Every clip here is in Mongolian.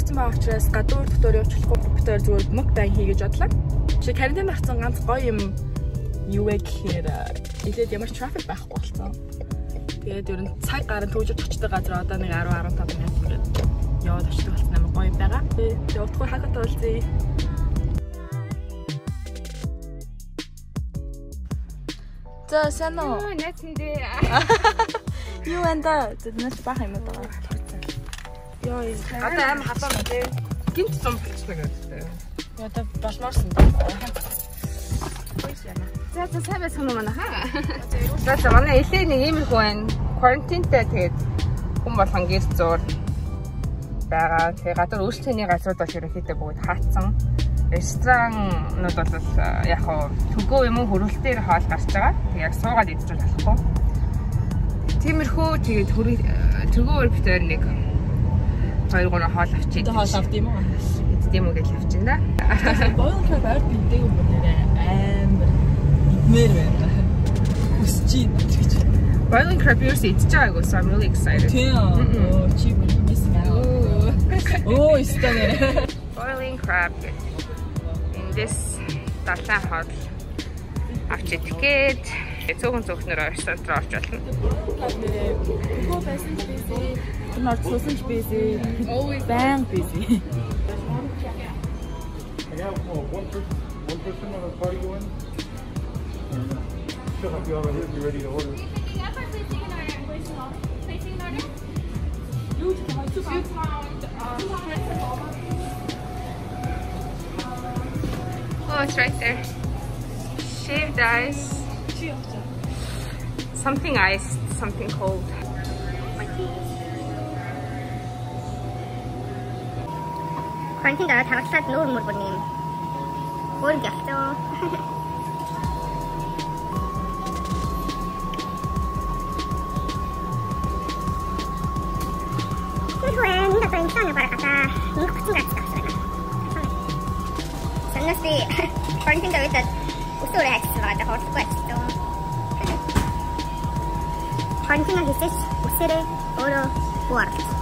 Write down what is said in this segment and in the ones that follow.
Хаагдсан байгаа учраас гадуур дотор явж болохгүй бид хоёр зүгээр mukbang хий гэж бодлоо. Чи карантин гарсан ганц гоё юм юу вэ гэхээр илээд ямар ч трафик байхгүй болсон. Тэгээд ер нь цаг гарan түүжиж очдог газар одоо нэг 10 15 минут ингээд яваад очдог болсон амар гоё юм байгаа. Тэгээд удахгүй хагат уулзъя. За сайн уу? Найз минь. Юу энэ да? Зүнээс баах юм даа. Йоо, одоо аим халуун байна тий. Гинт зам болчихно гэдэг. Яа та болмоорсон даа. За за сайн байсан уу манайхаа? За за манай элээ нэг иймэрхүү байна. Карантинтай тэгээд хүн болгон гэр зуур байгаа. Тэгээд гадуур үйлчлэгээний газрууд бол ерөнхийдөө бүгд хаацсан. Рестораннууд бол яг хоо төгөө юм уу хөрөлтөөр хоол гарч байгаа. Тэгээд яг суугаад идэж болохгүй. Тиймэрхүү тэгээд төгөөр битээр нэг 2 3 хоол авчиж. Хоол авд юм уу? Иддэм үү гэж авчин да. Boiled crab ойр бидэг юм нэрээ амар идмээр байна. Хүсэж байна гэж. Boiling crab юу ч идэж байгаагүй so I'm really excited. Тийм. Оо чи missing out. Оо өстой нэрээ. Boiling crab эндээс далайн хоол авч идэх гээд цөөхөн цөөхнөр ресторан руу орж болно. Нэрээ төгөө байсан ч busy, тэр орж суусан ч busy, always bang busy. I got one person on a party going. She'll have you all right here if you're ready to order. Picking up or placing an order? Placing an order? 2 pound. Oh, it's right there. Shaved ice. Something iced, something cold. Quarantine дараа тагатлаад нүүр мөр бүр юм. Өөр гэлтөө. Тэр энэ одоо энэ бараг хата 130 градус авсан байна. Санаас би quarantine дээр өсөөрэй хайчихсан байгаа. Хорлохгүй хайчихсан. Quarantine хийсээс өсөөрэй өөрөө буу орлоо.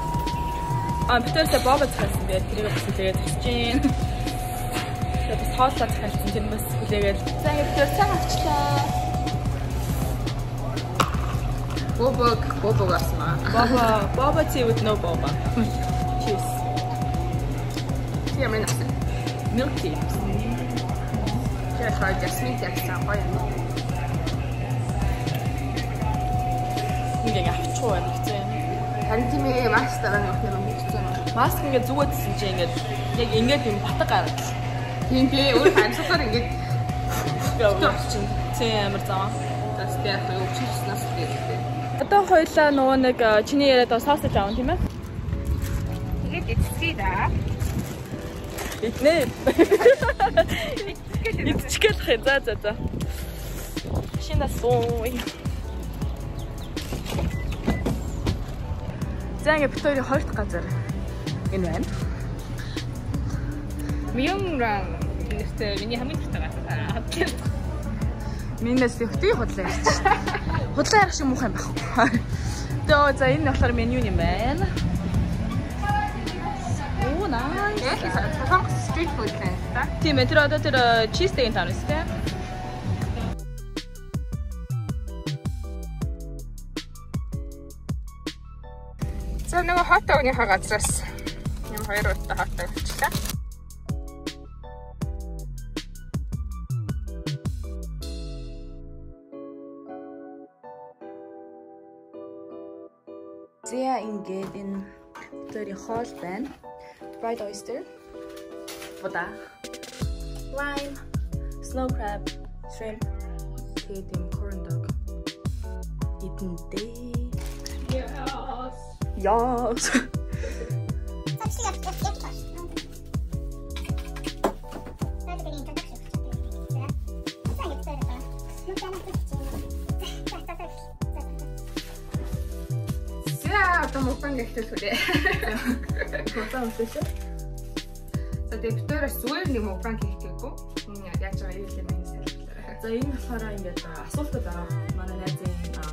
А битэрсээ боба захиалсан тэгээд тэрийг бас хүлээгээд авчиж гин. Тэгээд бас хооллоо захиалсан тэр бас хүлээгээд. За ингээд битэр сайн авчлаа. Бобог, бобог асмаа. Боба, боба tea with no boba. Cheers. Ямар нэг milk tea. Тэр болохоор жасмин tea гэсэн гоё юм. Ингээд авчихгүй байна хэцүү юм. Харин тийм ээ маск дараа нь явах юм хэцүү юм. Маск ингээд зүгээдсэн чинь ингээд яг ингээд юм батг гараад. Тийм тий өөр амьсгалаар ингээд явчихна. Тийм амар зам. За тэгээд яг өвчнөөс тэгээд. Одоо хоёлаа нөгөө нэг чиний яриад сосаж аавн тийм ээ? Тэгээд идчихье да. Иднэ. Идчихгээл хэ. За за за. Шинэ суу. За ингээд бит хоёрын хоёр дахь газар энэ байна. Мюнран нэртэй миний хамгийн дуртай газар. Минээс ихтэй худлаа ярьчих шээ. Худлаа ярих шиг муухай юм байхгүй. Тэгээ за энэ болохоор меню юм байна. Оо nice. Солонгос street food байна та. Тийм ээ тэр одоо тэр cheese steak тань үстэй. За нөгөө hot dog-ныхаа газраас юм хоёр удаа hot dog авчлаа. За ингээд энэ төрийн хоол байна. Fried oyster, вода, lime, snow crab, shrimp, тэгээд юм corn dog. Идэндээ. Yes. Yes. За одоо мукбанг эхлүүлэх үү. Мукбанг эхлүүлээ. За тэгээд бид хоёроос зүгээр нэг мукбанг хийгээгүй. Яаж байгаа юу юм бэ тайлбарлаарай. За энэ болохоор ингээд асуултууд байгаа. Манай найзын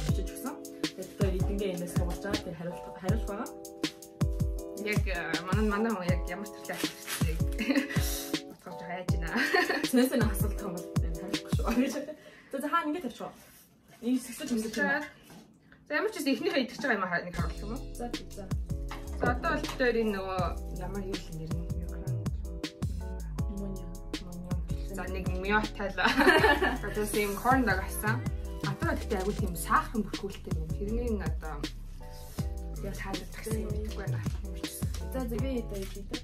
бичиж өгсөн. Тэгээд бид хоёр эдэнгээ энэс сургаж байгаа. Тэгээд хариулах байгаа. Яг манай хүн яг ямар төрлийн асуултыг бодгож байгаа яаж байна. Сэнээс нь асуулт юм бол энэ хариулахгүй шүү. За хаа ингэ тавьчих. Нэг сэгсэж юмсаж байна. За ямар ч гэсэн эхнийхээ идэж байгаа юм аа нэг харуулах юм уу? За за. За одоо бол бид хоёр энэ нөгөө ямар юу л нэр нь юу гэх юм. Монио. За нэг миотай л. За тэгээс юм corn dog авсан. Гадраа гэхдээ айгүй тийм сахарын бүрхүүлтэй юм. Тэрний нь одоо яг таалагдах гэсэн юм мэдэхгүй байна. За за би идэ идэ.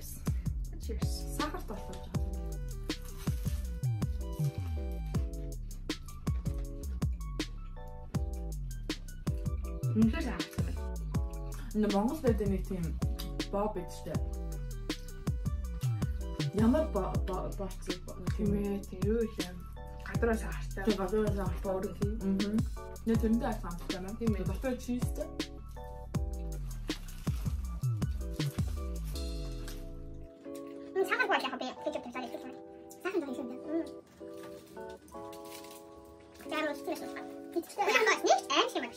Cheers. Сахарт болохоор жоохон. Үнэхээр сахартай байна. Нэ Монгол байдаг нэг тийм боб гэдэг чинь. Ямар бооцсон тийм ээ тийм юу юм. Гадраа сахартай. Тийм гадраа сахартай бөөрөнхий. Аа. Нэ тэрнтэй айх амттай байна. Тийм ээ. Дотор чизтэй. Сахар бол яг би кетчуп тавьсаар идэх юм. Сахар зөв юм. За нэг тийм байна. Нэг аим шиг байна.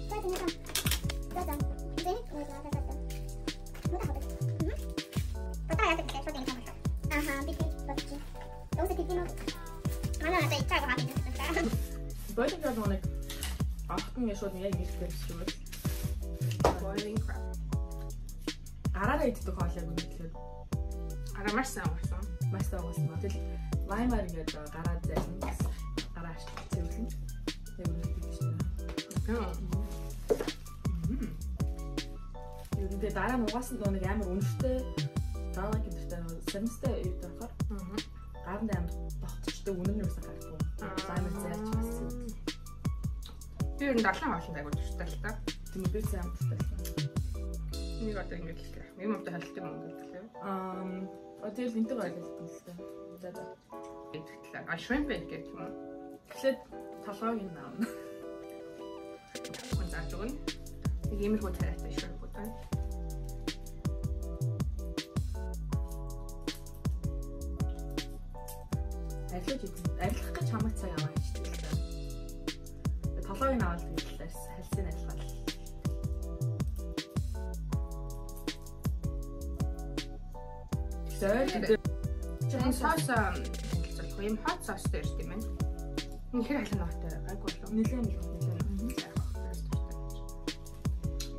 За тийм юм. За за. Зэник нэг за за за. Бата яадаг гэсэн шууд ингэ байна. Аха би тийм бодчих. Өсө тийм үү? Манай надад ичааг байгаа юм. Boiling crab нэг ахтан ингэ шууд яг ингэх юм шиг. Boiling crab. Гараараа иддэг хоол яг үнэхээр гараа маш сайн уурсан. Маш сайн уурсан. Тэгэл лаймаар ингээд гараа зайлна. Гараа цэвэрлэн. Яг үнэхээр тийм шүү дээ. Юу гэдэг дараа нь угаасан доо нэг амар үнэртэй дараа гэдэгтэй сармстай юу болохоор гаранд амар тогтчтой үнэр нь юусан гарахгүй. Лаймаар зайлж бас цэвэрлэн. Би ер нь далайн хоолнд айгуу дуртай л та. Тийм үү би сайн амар дуртай л та. Нэг одоо ингэж л яах. Юм одоо холилт юм ингэж лээ. Аа тэгэл энтэй байлаа л та. За за. Идэхтлээ. А shrimp гэх юм уу? Тэгэхээр толгойг нь аавна. Хүн зааж өгнө. Нэг иймэрхүү царайтай shrimp үү та. Арилгаж идэх. Арилгах гэж хамаг цаг аваа хийчихдэг л та. Толгойг нь аваад тэгэл хальсыг арилгаад. Зөөр Чи соус хэлцүүлэх юм hot sauce дээр ирд юм байна. Энэ хэр халуун ногоотой гайгүй болов. Нилээн нилээн.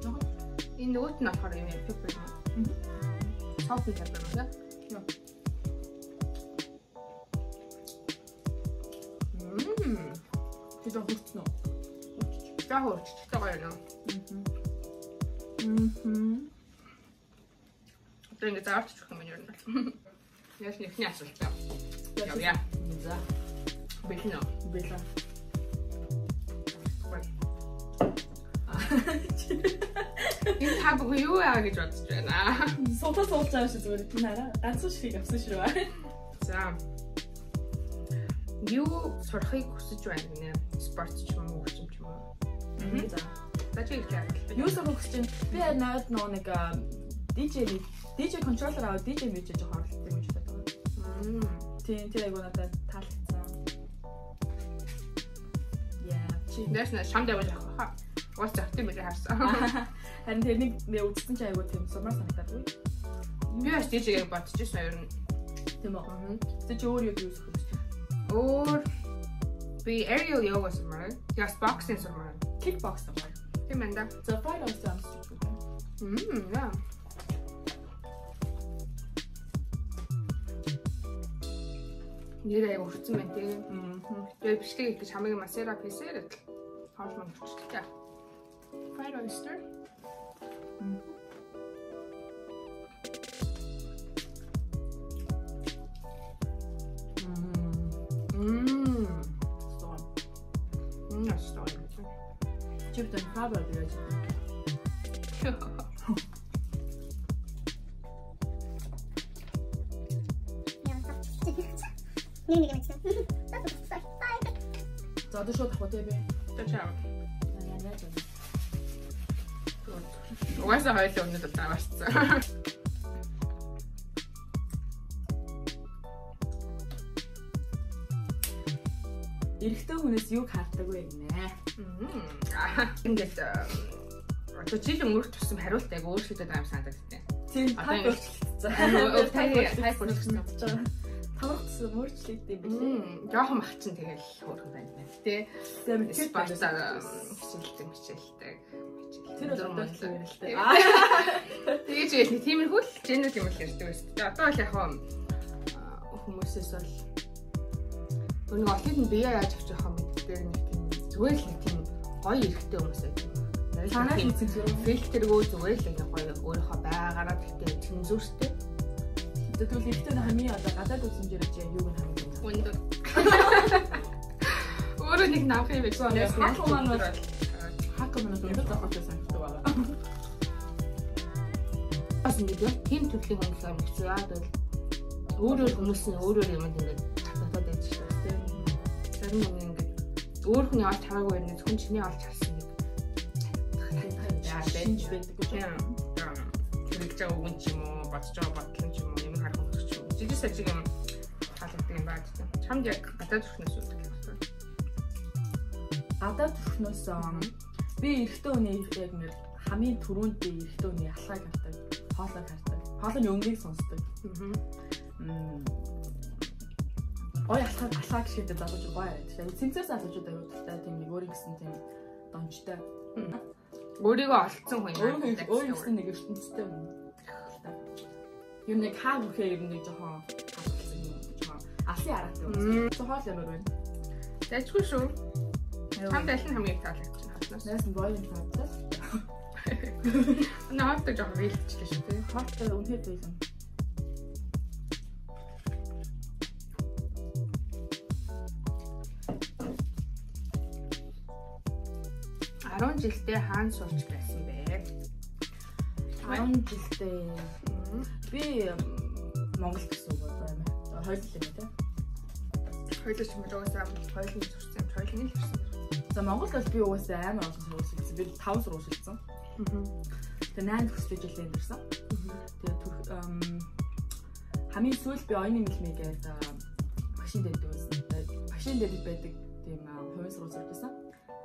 Жохон. Энэ нөгөөт нь болохоор юм pepper юм уу? Salt and pepper юм уу? Яа. Чи жоо хөрцөн үү? Жоо хөрчтэй гоё юм. Одоо ингэ заавч өгөх юм байна ер нь. Яаж нэгний асуулт аа. Явъя. За. Бэлэн үү? Бэлэн. Энэ та бүхэн юу яа гэж бодож байна? Суулаа суулж байгаа шүү зүгээр тийм хараа. Ганцхан ширхэг авсан шүү. За. Юу сурахыг хүсэж байна гинэ? Спорт ч юм уу, хөгжим ч юм уу? За. За чи хэлээ. Юу сурах хүсэж байна? Би харин нөгөө нэг DJ controller аваад DJ мэж жоох оролцсон юм шиг байна. Тийм, тэр айгуу надад таалагдсан. Яа, чи Дэс нэ шамд явж авах хаа. Уус завтын мэлээ харсан. Харин тэрнийг нэ үзсэн чи айгуу тийм сурмаар санагдаагүй. Би бас DJ-г бодож ирсэн ер нь. Тийм үү? Тэг чи өөр юу юу сурах хүсэж байна? Өөр би aerial yoga сурмаар. Яс boxing сурмаар. Kickbox сурмаар. Тийм ээ да. За fight aussi амсч байна. Яа. Нэр аяг өрцөн байна тий. Тэгээ бичлэг хийх гэж хамаг масера песэр л хоол мөн өрчлээ. Fried oyster. Стон. Стон. Чиптэн crab яаж. Нэг нэг юм чинь. За одоо шууд авах тий би. За чам. Яа яаж вэ? Угаасаа хоёулаа өнөд даваарцсан. Эрэгтэй хүнээс юг хардаг вэ гинэ? Ингээд Одоо жил өнгөрөх тусам хариулт айгүй өөрчлөгдөд байгаа юм санагдаад байна. Тийм, Одоо өөрчлөгдсөн. Тайп өөрчлөгдсөн. Таврах тусам өөрчлөгдөв юм билээ. Жохон бах чинь тэгэл хөөрхөн байна. Тэ. Амар Спортоор хичээлдэг, хичээлдэг. Тэр бол одоо л ярилтай. Тэгэж ял нэг тиймэрхүү л жинүүд юм л ярьдаг байсан. Тэгээ одоо бол яг хүмүүсээс бол өнөө олон нь бие яаж авч явах юм мэддэг нэг тийм зүгээр л нэг тийм гоё эрхтэй хүмүүс байдаг. Танаа хийсэн зүрх фильтргүй зүгээр л нэг гоё өөрийнхөө байгаараа тэгтээ цензуртэй. Тэгвэл эрхтэй хамгийн одоо гадаад үзмжээр чи юуг нь хамгийн өндөр. Өөрөө нэг навх юм биш. Хак маань бол хак маань өндөр зохиолтой санагддаг байна. Бас ингээд яг тийм төрлийн хүмүүс амар хэцүү. Яагаад гэвэл өөр өөр хүмүүс нь өөр өөр юмд ингээд татаад байж шүү дээ. Зарим хүн ингээд өөр хүний олж хараагүй юм зөвхөн чиний олж харсан нэг шинж байдаг гэж байна. Хэрэгж байгаа үгэн ч юм уу, бодож байгаа бодлон ч юм уу, юм харах өнцөг ч юм уу. Жижиг сажиг юм таалагддаг юм байна. Чамд яг гадаад төрхнөөс үүдэг юм байна. Гадаад төрхнөөс би эрэгтэй хүний яг нэр хамгийн түрүүнд би эрэгтэй хүний алхааг хардаг, хоолойг хардаг, хоолойн өнгийг сонсдог. Гой алхаа гэхэд залуучууд гоё. Тэгэхээр цэнцэр залуучууд аюу дуртай тийм нэг өөрийн гэсэн тийм донжтой. Өөрийгөө олцсон хүн юм. Өөрийн гэсэн нэг ертөнцтэй хүн. Юм нэг хаа бүхээ ер нь нэг жоохон хатгалсан юм жоохон алсын аргатай юм. Хоол ямар байна? Дайчгүй шүү. Хамт аль нь хамгийн их таалагдчих хаалнаас. Найс нь боён таалагдсан. Наатай жоохон вэлтчлээ шүү дээ. Хоолтой үнэхээр байсан. Жилдээ хаана сурч байсан бэ? 10 жилдээ би Монголд гэсэн үг одоо юм аа. Хоёул юм тий. Хоёул ч юм уу угаасаа хоёулын сурсан юм. Хоёулын л сурсан. За Монголд бол би угаасаа амар олон сургууль шилжсэн. Би 5 сургууль шилжсэн. Тэгээ 8 төгсөлтэй жилээр ирсэн. Тэгээ хамгийн сүүлд би оюуны мэлмээ гээд багшийн дэд байсан. Багшийн дэд байдаг тийм хувийн сургууль сурч байсан.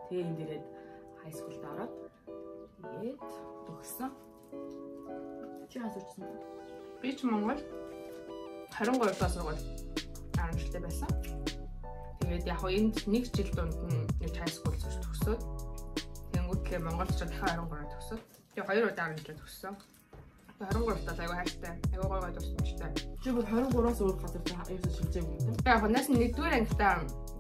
Тэгээ энэ дээрээ high school-д ороод тэгээд төгссөн. Чи хаана сурчсан бэ? Би ч Монгол 23 дахь сургууль 10 жилдээ байсан. Тэгээд яг хоо энд нэг жил дунд нь нэг high school сурч төгсөөд тэнгуүтлээ Монголд ч дахиад 23 төгсөөд тэгээд 2 удаа 10 жилээ төгссөн. Тэгээд 23 тал аюу хайртай, аюу гой гой дурсамжтай. Чи бүр 23-аас өөр газар ерөөсөө шилжээгүй юм тийм. Яг хоо нас нэгдүгээр ангидаа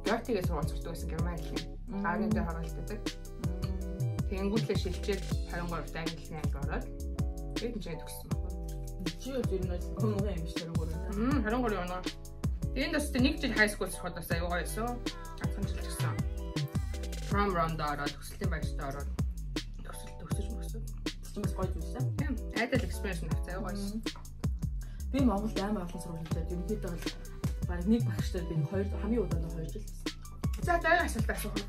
Гётегийн сургууль сурдаг байсан Герман хэлний. 11 дээр харуулдаг. Тэнгүүтлээ шилжээд 23 дахь англи анги ороод тэгээд энэ төгссөн байхгүй. Чи юу ер нь өнөө юм биш 23. 23 оноо. Энд бас нэг жил high school сурахад бас аюу гоё байсан. Ганцхан жил гэсэн. Prom round ороод төгсөлтийн баярт ороод төгсөж мөксөн. Чи бас гоё зүйлсээ. Тийм. Айдал experience нь аюу гоё байсан. Би Монголд амар олон сургууль хичээд ерөнхийдөө бол бараг нэг багштай би хоёр хамгийн удаан 2 жил байсан. За дараагийн асуулт асуух.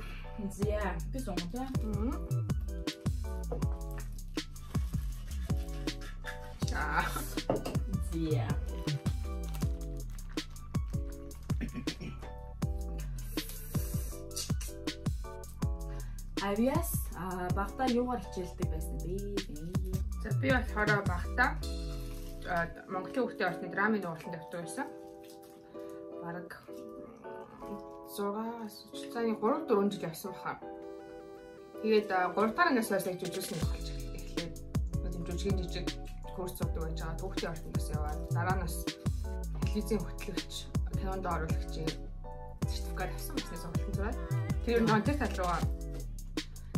Зя, би сонгоо тий. За. Зя. Авиас багтаа юугаар хичээлдэг байсан бэ? За би болохоор багтаа Монголын хүүхдийн ордны драмын нугарланд явдаг байсан. Бараг 6-аас 3 4 жил явсан баха. Тэгээд 3 дахь ангиас хойш яг жүжигсэн болж эхлээд тийм жүжигийн жижиг курс зурдаг байж байгаа. Хүүхдийн ордонд бас яваад дараа нь бас телевизийн хөтлөгч, кинонд оруулагчийн сертификат авсан байснаа сургалтын зураад. Тэр нь контент тал руугаа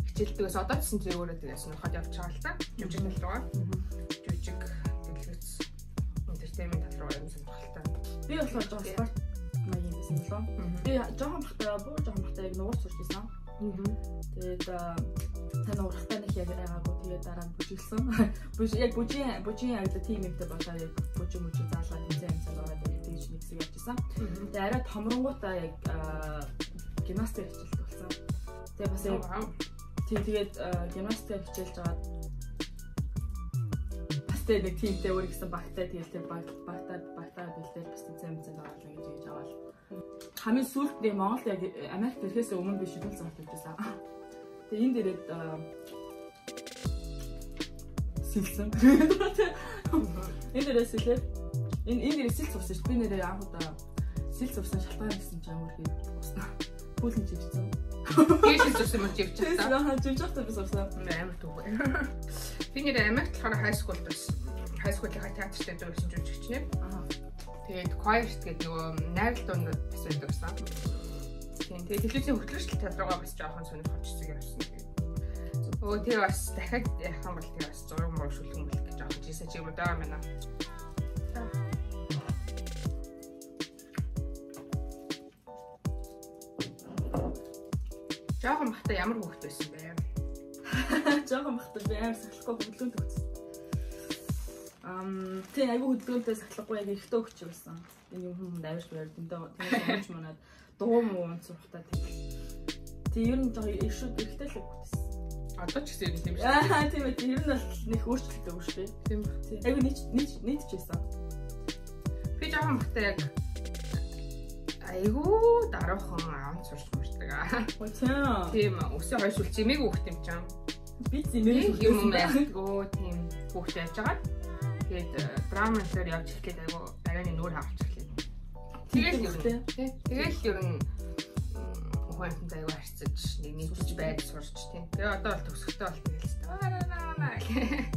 хичээлдэгээс одоо ч гэсэн зэрэгээрээ тэгээ сонирхоод явж байгаа л та. Жүжиг тал руугаа. Жүжиг, дэлгэц, entertainment тал руугаа юм сонирхолтой. Би болохоор жоохон спорт маягийн байсан болоо. Би жоохон бахтаа, бүр жоохон бахтаа яг нуурч сурч байсан. Тэгээд та нуурахтай нэг яг байгаагүй. Тэгээд дараа нь бүжиглсэн. Яг бүжийн агда тим юмтай болоо яг бүжиг мүжиг заалгаа тэнцэн юмсанд ороод яг тэгж нэг хэсэг явж исэн. Тэгээд арай томронгуудаа яг гимнастик хичээлдэг болсон. Тэгээд бас яг тэгээд гимнастик хичээлж аваад бас тэгээд нэг тимтэй өөр гэсэн багтай тэгэл тэр багтаа бэлдээл бас тэнцэн юмсанд оруулаа гэж хийж аваад. Хамгийн сүүлд нэг Монголд яг Америкт ирэхээс өмнө би шүдэл зураг тавьж байсан. Тэгээ энд ирээд Сэлсэн. Энэ дээрээ сэлээд энэ дээрээ сэл сурсан шүү дээ. Би нэрээ анх удаа сэл сурсан шалтгаан гэсэн чинь амар их уснаа. Пүүлэн чивчсэн. Би сэл сурсан юм чивчсэн. Аа чивчсэн би сурсан. Амар түг. Би нэрээ Америкт болохоор high school бас high school-ийнхаа театрт дурсан жүжигч нэ. Аа. Тэгээд choir гэдэг нөгөө найрал дунд бас байдаг гэсэн. Тийм. Тэгээд телевизийн хөтлөгч тал руугаа бас жоохон сонирхож хэсэг явсан. Тэгээд өө тэр бас дахиад яах юм бол тэр бас зураг мөр шүлгэн мөл гэж жоохон жисэн чиг юм даа байна. Жоохон бахта ямар хүүхэд байсан бэ? Жоохон бахта би амар сахилахгүй хөдөлгөөн төгссөн. Тийм айгүй хөдөлгөөнтэй сахилахгүй яг эрэгтэй хөвч байсан. Энэ юм хүмүүс авирч байр дэндээ тийм өмч манад дуу муу сурахтаа тийм. Тийм ер нь жоо эршүүд эрэгтэй л хүүхдсэн. Одоо ч гэсэн ер нь тийм шүү. Аа тийм ээ ер нь бол нэг өөрчлөлттэй үү шүү дээ. Тийм баг. Тийм. Айгүй нийт ч байсан. Би жоохон бахта яг айгүй даруухан аавн сурч мөрдөг. Ой тийм. Тийм өсөө хоёр шүл зэмээг хүүхд юм чам. Би зэмээг юм байхгүй тийм хүүхд яаж байгаа. Тэгээд драма дээр явж эхлээд айгүй арайны нүүр хагалж эхлэв. Тэгэл ер нь тэгэл ер нь хүн айгүй харьцаж нэг нийтж байж сурч тийм. Тэгээ одоо бол төгсөхтэй бол тэгэл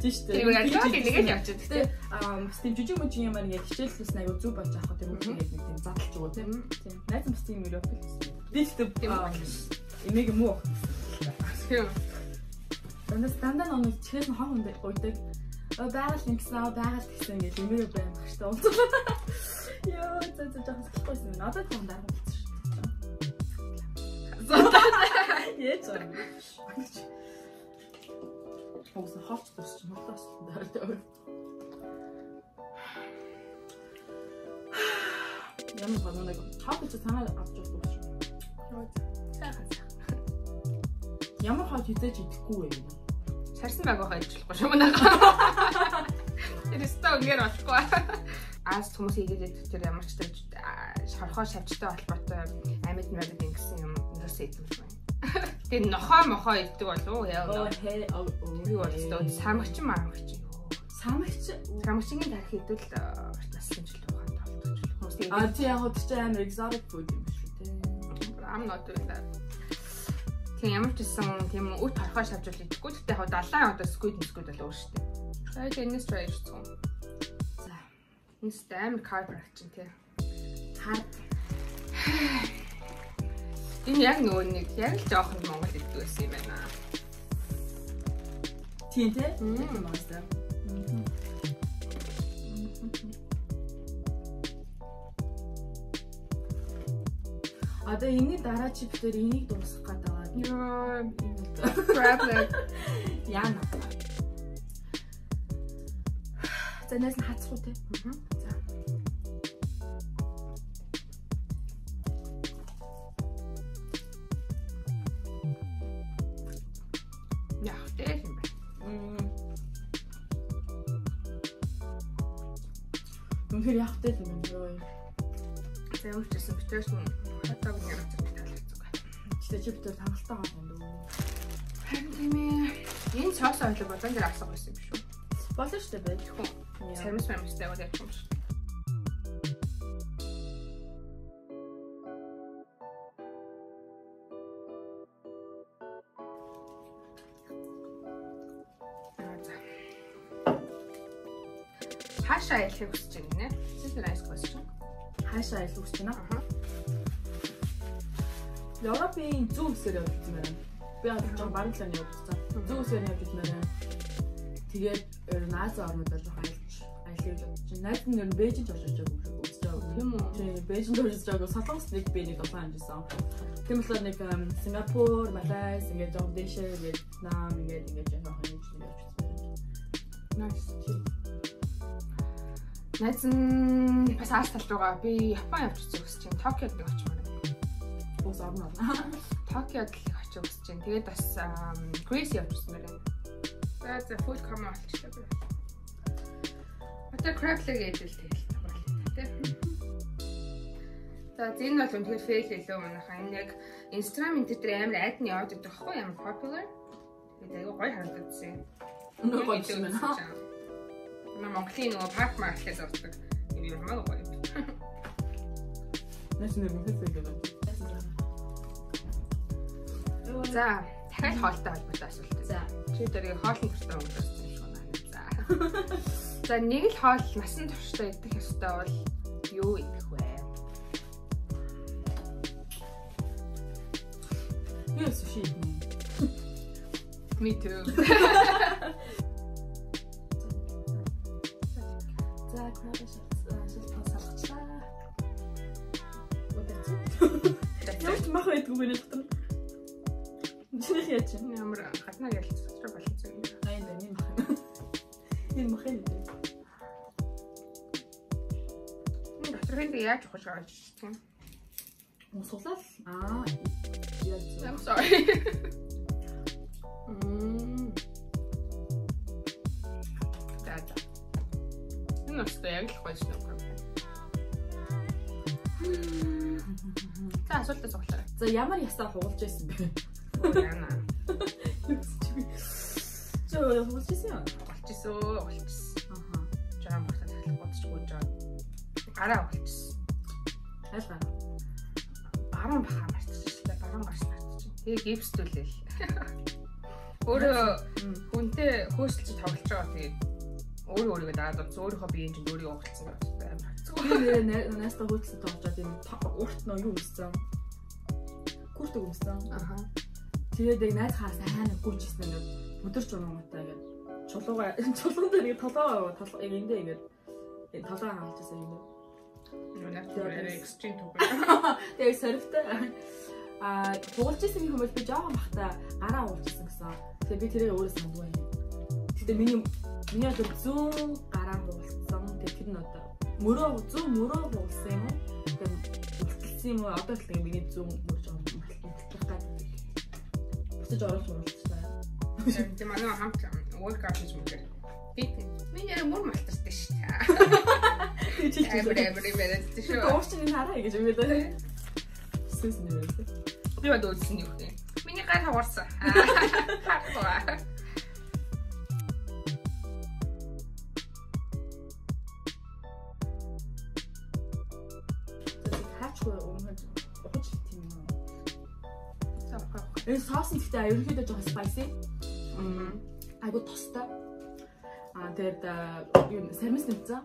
Тийм шүү дээ. Тийм яг нэг л явчих. Гэтэ бас тийм жижиг мөжин юм аа ингээд хичээлээс айгүй зүв болж авах тийм үү тэгээд нэг тийм задлж өгөө тийм. Тийм. Найз бас тийм юм явах гэсэн. Би тэгтээ эмээг муу ах. Тийм. Дандаа нэг чихээс нь хон хүнд уйдаг. Байгаль нэгсэн аа байгаль гэсэн ингээд эмээг байх хэрэгтэй уулзлаа. Йоо зэ зэ жоохон сахилахгүйсэн юм. Одоо жоохон дарга болсон шүү дээ. Яаж юм. Угсаа холч дуусч нуртаас дээр. Ямар гоо нэг хав гэж санаа авч явдаг шүү. Сайхан сайхан. Ямар хав хизээж идэхгүй вэ юм? Сарсан баг байхаа ижлэхгүй шүү манайхаа. Тэр өстө үнээр болохгүй. Аз хүмүүс хийгээд идэх тэр ямар ч тэр шорхоо шавжтай холбоотой амьд мөрөд ингэсэн юм ерөөсөө идэх юм байна. Тэгээ нохоо мохоо иддэг болов уу? Яа. Би бол өстө самагч маамагч юу. Самагч самагчийн тарих идвэл урт насны жил ухаан тоолдог. Хүмүүс тэгээд аа тий яг ч амар exotic food юм шүү дээ. I'm not doing that. Тийм ямар ч гэсэн тийм үт хорхоо шавжуул идэхгүй. Гэтэ яг далайн одоо squid бол өөр шүү дээ. За энэс try хийчихсэн. За. Энэс амар carb чинь тий. Carb. Энэ яг нөгөө нэг яг л жоохон Монгол иддэг байсан юм байна. Тийм тий? Тийм байна. Одоо энэний дараа чи бид энийг дуусгах гээд байгаа. Йоо, crab leg. Яна. За найз нь хацах уу те? За. Яг тэ юм байна. Үнэхээр яг тэ юм байна. За ямар ч гэсэн битээс нь хатаг нэг газар таалагдсан. Гэтэ чи битээр хангалттай гол юм дөө. Харин тийм ээ. Энэ соос ойлоо бодон дээр авсан байсан юм шүү. Болно шүү дээ байж. Хүн. Сармис мамстай яваад явчих юм шиг. Хаашаа аялахыг хүсэж байна нэ? Сисэр ice question. Хаашаа аялах хүсэж байна? Аа. Европын зүүн хэсгээр явж үзмээр байна. Би одоо жоохон баруун талаар явж үзсэн. Зүүн хэсгээр явж үзмээр байна. Тэгээд ер нь Ази орнуудаар жоохон аялах гэж бодож байна. Найз нь ер нь Бээжинд орж иж байгаа юм шиг үзэж байгаа. Тийм үү? Тийм, Бээжинд орж иж байгаа. Солонгос нэг би нэг 7 хоног. Тийм болохоор нэг Сингапур, Малайз ингээд жоохон дээшээ Вьетнам ингээд ингээд жоохон юм шиг явж үзмээр байна. Nice. Найз нь бас Ази тал руугаа би Япон явж үзэх хүсэж байна. Токиод нэг очимоор байна. Уус орно орно. Токиод л их очих хүсэж байна. Тэгээд бас Грис явж үзмээр байна. За за food coma болчихлоо би. Одоо crab leg идэл тэгэл тоглолоо тий. За энэ бол үнэхээр fail хэлээ манайхаа. Энэ яг Instagram энэ дээр амар айдны яваад байдаг байхгүй ямар popular. Тэгээд айгүй гоё харагдагдсан юм. Өнөө гоё юм байна. Манай Монголын нөгөө парк маркетээс авдаг. Энэ юм хамаагүй гоё. Нэс нэр мөхөсөө гэдэг. За, дахиад хоолтой холбоотой асуулт. За, чи дөрийг хоолны туртай өнгөрсөн юм шиг байна. За. За, нэг л хоол насан туршдаа идэх ёстой бол юу идэх вэ? Би суши идэнэ. Me too. За, краб шалт салгачлаа. Ямар ч мах байдгүй гэнэ дотор. Чинийх яаж юм? Ямар гаднаа ялц дотор болцсон юм. Аа энэ энэ мах юм. Энэ мах юм дээ. Энэ дотор энэ яаж ухаж гарч ирсэн юм? Суглал. Аа яаж. I'm sorry. За. Энэ өстой яг л гоё шнэ. За асуултаа цуглаарай. За ямар ясаа хугалж байсан бэ? Яна. Чи хугалж байсан юм? Хугалжсэн. Аха. Жаа махта тахлах бодчихгүй жаа. Гараа хугалжсэн. Аль гараа? Баруун бахаа мартчихлаа. Баруун гарч мартчих. Тэгээ гипстүүлээл. Өөрөө хүнтэй хөөсөлж тоглож байгаа тэгээд өөрөө өөрийгөө дагаад авсан. Өөрийнхөө биеийн чинь өөрийгөө хугалцсан гэж амар хэцүү. Би нэрээ наастаа хөөцөлж тоглож байгаа тийм урт нөө юу өмссөн. Куртэг өмссөн. Аха. Тэгээд яг найз хаас хайна гүйчихсэн ингээд бүдэрч унангуудаа ингээд чулуугаа чулуун дээр ингээд толгоо толгоо яг эндээ ингээд толгоо хаалж байсан юм. Юу нэр экстрим түг. Тэгээд сорвтой. Аа хугалж исэн юм бол би жоохон бахта гараа хугалж исэн гэсэн. Тэгэхээр би тэрийг өөрөө сандгүй юм. Гэтэ миний одоо зүүн гараа хугалцсан. Тэгээд тэр нь одоо мөрөө зүүн мөрөө хугалсан юм уу? Тэгээд мулталсан юм уу? Одоо л тэгээд миний зүүн мөр жоохон мулталах гэдэг. Буцаж оруулж муулчихлаа. Тэгээд манай хамт workout хийж мөрөө. Би миний яра мөр малтартай шүү дээ. Тэгээд амар амар яриад шүү. Уурчин энэ хараа гэж юм дээ. Сүнс нэрээ. Би бод үзсэн юу гэх юм. Миний гар хугарсан. Хаа. Хаачгүй өмнө ухаж тийм юм уу? За ухаа. Энэ соус нь гэхдээ ерөнхийдөө жоохон spicy. Айгу тостой. Аа тэгээд юу сармис нэмсэн.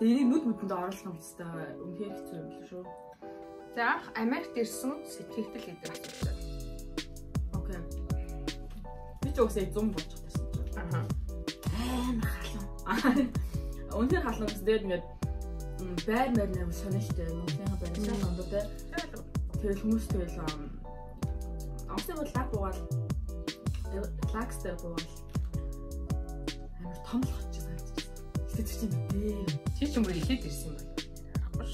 Тэгээд энийг нүд мүдэнд оруулах юм хэвээр үнэхээр хэцүү юм л шүү. За анх Америкт ирсэн сэтгэгдэл гэдэг асуулт. Окей. Би ч угсаа 100 болж чадсан чинь. Аха. Амар халуун. Үнэхээр халуун гэсэн. Тэгээд ингээд байр мэр нэг сонин штэ. Монголын байр шал ондоо. Тэгэл хүмүүс тэгэл онгоцны бол лаг буугаал лагс дээр буугаал амар том л хот шиг санагдчихсан. Гэтэ тэр чинь мэдээ. Чи ч юм уу илээд ирсэн юм байна.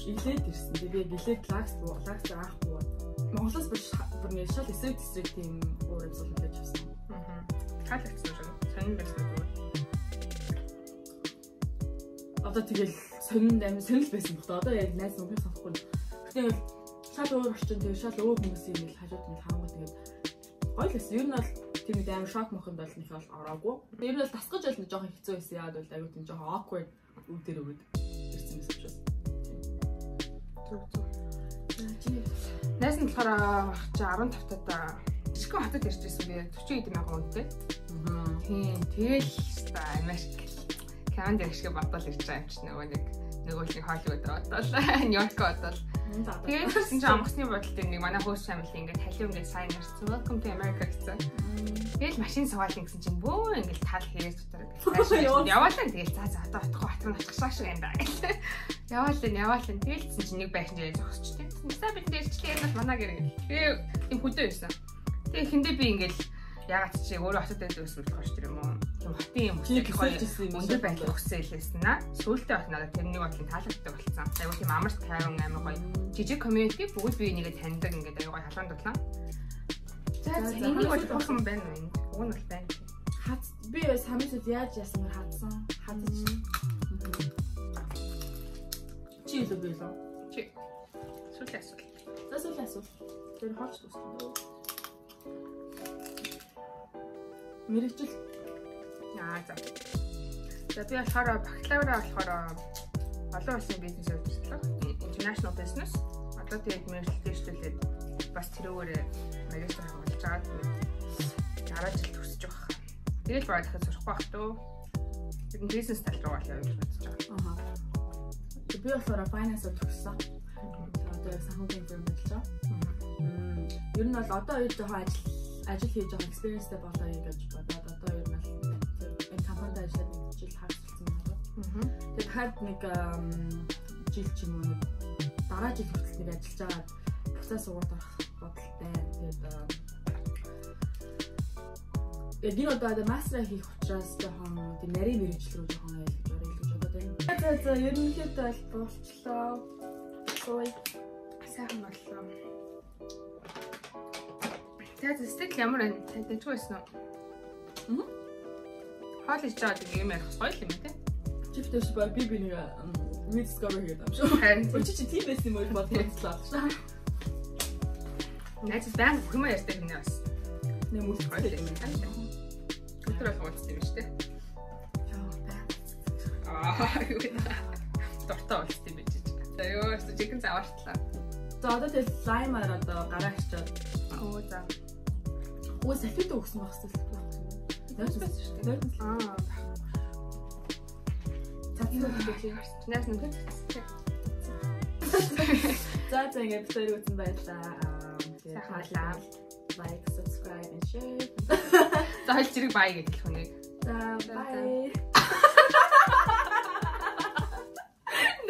Илээд ирсэн. Тэгээ би яг илээд лагс лагс анх буугаад Монголоос бүр бүр шал эсрэг тэсрэг тийм уур амьсгал хүлээж авсан. Аа. Таалагдсан шүү. Сонин байсан уу? Одоо тэгэл сонин амар сонин л байсан баг та. Одоо яг найз нүхийг санахгүй. Гэтэ ингээл шал өөр орчин тэгээ шал өөр хүмүүсийн ингээл хажууд ингээл харангуй тэгээд гоё л байсан. Ер нь бол тийм нэг амар шок мохонд бол нэг бол ороогүй. Ер нь бол тасгаж бол нэг жоохон хэцүү байсан. Яагаад бол аюу тийм жоохон awkward үе дээр өгöd ирсэн байсан учраас. Зүг зүг. Найз нь болохоор ах чи 15 таа жижигхэн хотод ирж байсан би 40 хэдэн мянган үнэтэй. Тийм тэгэл Америк Канада шиг бодвол ирж байгаа юм чи нөгөө нэг нөгөө нэг Холливуд бодвол Нью-Йорк бодвол. Тэгээд тэгсэн чинь онгоцны бодол дээр нэг манай хөөс family ингээд халиу ингээд сайн ирсэн. Welcome to America гэсэн. Тэгэл машин суугаал гэсэн чинь бөө ингээд тал хэрэг дотор ингээд яваалаа тэгэл за за одоо отохгүй хатар нь очихсаа шиг юм да гэл. Яваалаа тэгэл тэгсэн чинь нэг байшин дээр зогсчихсон. За бид нэрчлээ энэ бол манай гэр гэл. Тэгээ тийм хөдөө ирсэн. Тэгээ эхэндээ би ингээд ягаад чи өөрөө хотод байдаг байсан болохоор ч тэр юм уу. Тийм хотын юм хүсэл өндөр байдлыг хүссэн хэлсэн аа. Сүүлдээ бат надад тэрний бодлын таалагддаг болсон. Айгуу тийм амар тайван амар гоё. Жижиг community бүгд бие нэгэ таньдаг ингээд айгуу гоё халуун дулаан. За энийг бол бурхан байна уу энд? Уг нь бол байна. Хаз би самисууд яаж яасан бэ хадсан. Хадаж. Чи илүү би илүү. Чи. Сүүлийн асуулт. За сүүлийн асуулт. Тэр хоолч дуусна. Мэргэжил Аа за. За би болохоор бакалавра болохоор олон улсын бизнес удирдлага, international business. Одоо тэгээд мэргэжил дэвшлүүлээд бас тэрүүгээрээ магистр хамгаалж байгаа. Тэгээд дараа жил төгсөж байгаа. Тэгэл бодлоход сурахгүй бах туу. Тэр нь бизнес тал руу бол явж бодож байгаа. Аха. Би болохоор finance-аар төгссөн. Одоо яг санхүүгийн firm ажиллаж байгаа. Ер нь бол одоо хоёр жоохон ажил хийж байгаа experience-тэй болоо гэж бодоод одоо ер нь бол энэ компанид ажиллаад нэг жил хагассан байна. Тэгээд дахиад нэг жил ч юм уу нэг дараа жил хүртэл нэг ажиллаж байгаад буцаа сургуульд орох бодолтой. Тэгээд яг энэ удаа мастера хийх учраас жоохон тийм нарийн мэргэжил рүү жоохон аялж орё гэж бодоод байна. За за ерөнхийдөө бол болчлоо. Ой сайхан боллоо. За сэтгэл ямар байна? Тань дажгүй байсан уу? Хоол ич байгаа нэг юм ярих гоё юм те. Чип дэш ба би нэг rediscover хийгээд юм шүү. Харин чи тийм байсан юм уу бодлоо. Найз баян бүх юм ярьдаг нэ бас. Нэг мөлх гоё юм байна. Өдөр болгон уулзсан юм шүү дээ. Яа бай. Аа юу вэ? Дуртай уулзсан юм байж. За ёо, жинхэнэ заваартлаа. За одоо тэгэл лаймаар одоо гараа хичээд. Оо за. Өө салфит өгсөн байх хэрэгтэй байх юм. Нойрсон шүү дээ. Аа. Цацсан гэж. Найз нь За за ингээд бид хоёр үзэн баярлалаа. Сайхан байлаа. Like, subscribe and share. За хоёул зэрэг бай гэж хэлэх үнийг. За bye.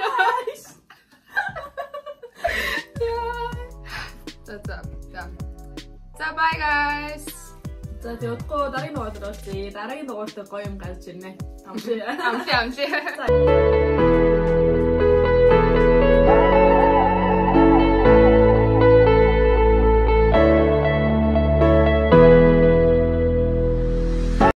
Nice. За за за. За bye guys. За тэг удахгүй дараагийн дугаар уулзъя. Дараагийн дугаарт гоё юм гарч ирнэ. Амжээ. Амжээ амжээ. За.